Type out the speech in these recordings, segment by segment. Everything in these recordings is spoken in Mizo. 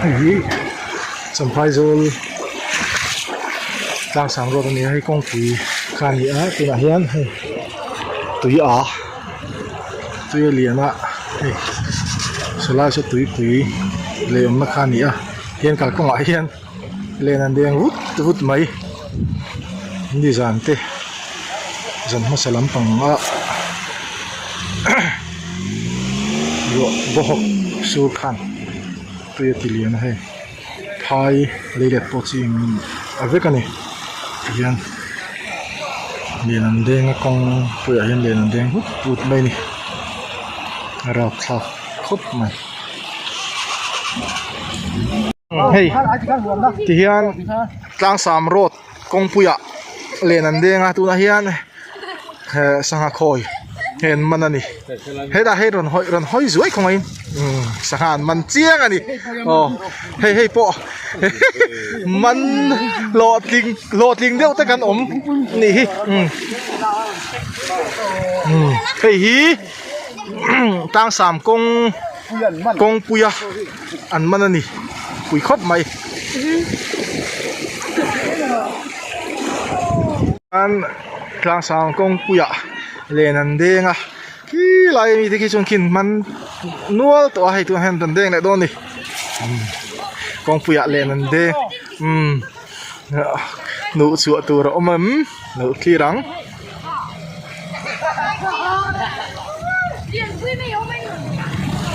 Hei hi Champhai zawl tlang sang ruat a ni a hei kawngpui kha a ni a tunah hian hei tui a tui a lian a hei sawlai saw tuipui lei awmna kha a ni a hian kalkawngah hian len an deng vut vut mai nizan te zan hmasa lampang a ruah bawhawk sur khan tui a ti lian a hei phai lei let pawh chi a vek a ni tihian len an deng a kawng puiah hian len an deng vut vut mai a ni a rapthlak khawp mai. Hei tihian tlangsam road kawngpuiah len an deng a tunah hian eh sangha khawi hei an man a ni hetah hei rawn hawi rawn hawi zuai khawngaiin umm sangha an man chiang a ni aw hei hei pawh man hlawhtling hlawhtling deuh te kan awm nih hi umm umm hei hi tlangsam kawng kawngpuia an man a ni pui khawp mai an tlangsam kawngpuiah len an deng a khilai ami te khi chuan khin man nual tawh a hei tunah hian an deng leh dawn a ni kawngpuiah len an deng umm hnuh chhuah tur a awm em lo thlir ang.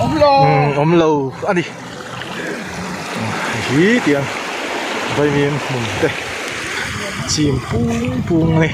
Umm awm lo a ni hi tiang vaimim hmun te chim pung pung a ni.